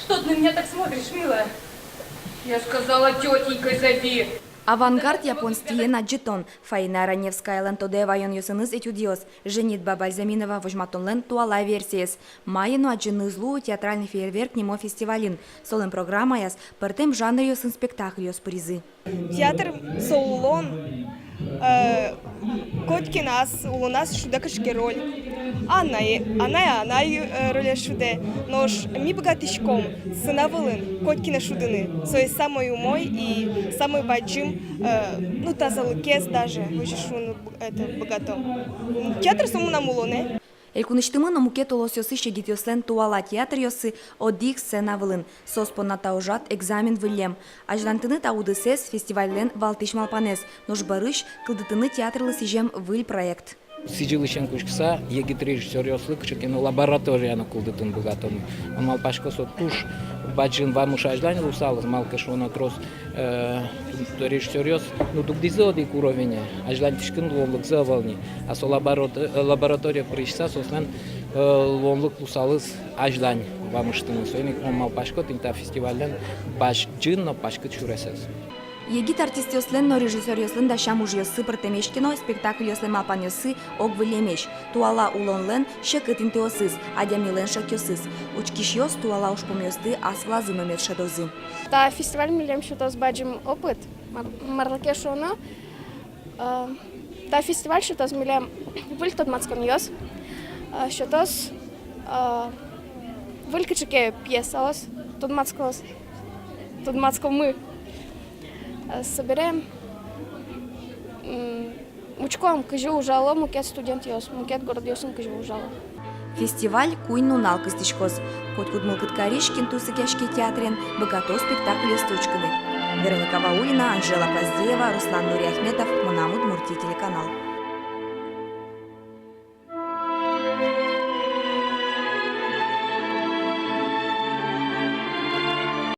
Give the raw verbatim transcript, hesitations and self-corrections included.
Что ты на меня так смотришь, милая? Я сказала: «Тётенькой зови». Авангард, япон стилен адӟытон, Фаина Раневскаялэн тодэ ваёнъёсыныз этюдъёс, Женитба Бальзаминова возьматонлэн туала версиез. Мае но адӟыны ӧз луы «Театральный фейерверк» нимо фестивальын. Солэн программаяз пӧртэм жанръёсын спектакльёс пыризы. Театр со улон, э, котькин ас улоназ шудэ кыӵе ке роль. Анай, анай, анай, э, роле шудэ. Нош ми быгатӥськом сцена вылын котькинэ шудыны. Со самой умой и самой бадӟым, э, ну, тазалыкез даже, возьыны шуыны, б-, это, быгато. Театр со мынам улонэ. Элькунысьтымы но мукет улосъёсысь егитъёслэн туала театръёссы одӥг сцена вылын. Соос понна та ужрад экзамен выллем. Азьлантыны та удысэз фестивальлэн валтӥсь малпанэз, нош бӧрысь — кылдытыны театрлы сӥзем выль проект. Сӥзьылысен кутскыса, егит режиссёръёслы кыӵе ке но лаборатория но кылдытыны быгатом. Мон малпасько, со туж бадӟым вамыш азьлань луысалыз, малы ке шуоно трос, э, режиссёръёс, ну, дугдӥзы одӥг уровене, азьланьтӥськыны луонлыкзы ӧвӧл ни. А со лаборат-, э, лабораторие пырыса, соослэн, э, луонлык луысалыз азьлань вамыштыны. Соин ик мон малпасько, тӥни та фестивальлэн бадӟым но паськыт сюресэз. Егит артистъёслэн но режиссёръёслэн дасям ужъёссы пӧртэмесь ке но, спектакльёслэн малпанъёссы ог выллемесь. Туала улонлэн секыт интыосыз, адямилэн шекъёсыз. Учкисьёс туала ужпумъёсты ас вылазы но мед шӧдозы. Та фестиваль милем сётоз бадӟым опыт. Мар-, марлы ке шуоно, э, та фестиваль сётоз милем выль тодматсконъёс, э, сётоз, э, выль кыӵе ке пьесаос, тодматскоос, тодматскомы. Э, собере, м, учком, кызьы ужало мукет студентъёс, мукет городъёсын кызьы ужало. Фестиваль куинь нунал кыстӥськоз. Котькуд мылкыд карись, кин тунсыкъяське театрен, быгатоз спектакльёсты учкыны. Вероника Ваулина, Анжела Поздеева, Руслан Нуриахметов, «Мынам Удмуртие» телеканал.